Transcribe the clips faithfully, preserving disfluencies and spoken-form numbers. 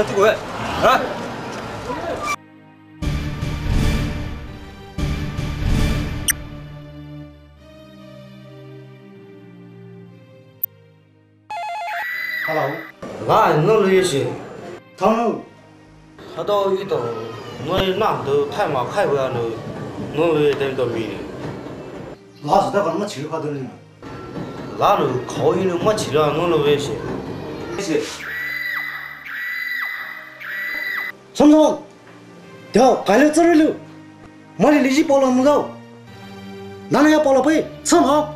这个，啊。 Hello. Lai, nolu ye shi. Thang. Hado ito, nolu na do thai ma khai wa no, nolu ye tem to mi. La su da kan ma chi ka do ni. La lu khao yi lu ma chi la nolu ye shi. Ye shi. Samsung. Dio, kai lu tsere lu. Mali li ji pao la mu dao. Nana ya pao la pei, tsama.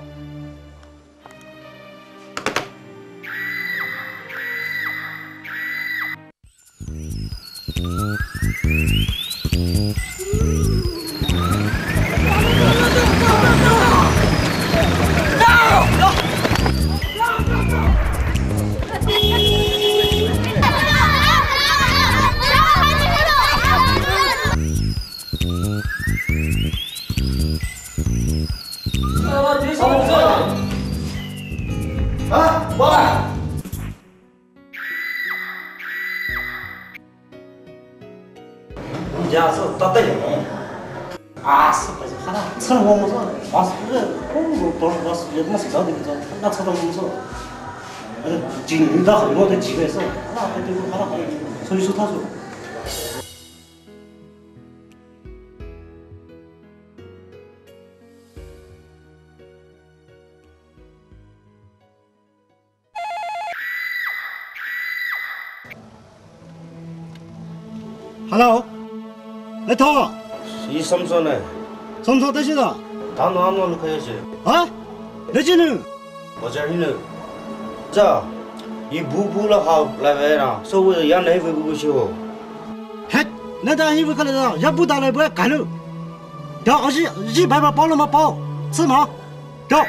Hello. Letho. Shi Samson ne. Samson ta shi da. Ta no ano lu kaya shi. Ha? Leji nu. Bazaar hi nu. Za. Yi bu bu la ha la ve na. So we ya ne ve bu bu shi ho. Het. Ne da hi ve ka le da. Ya bu da le bu ka lu. Da aji ji bai ba pao lo ma pao. Tsima. Da.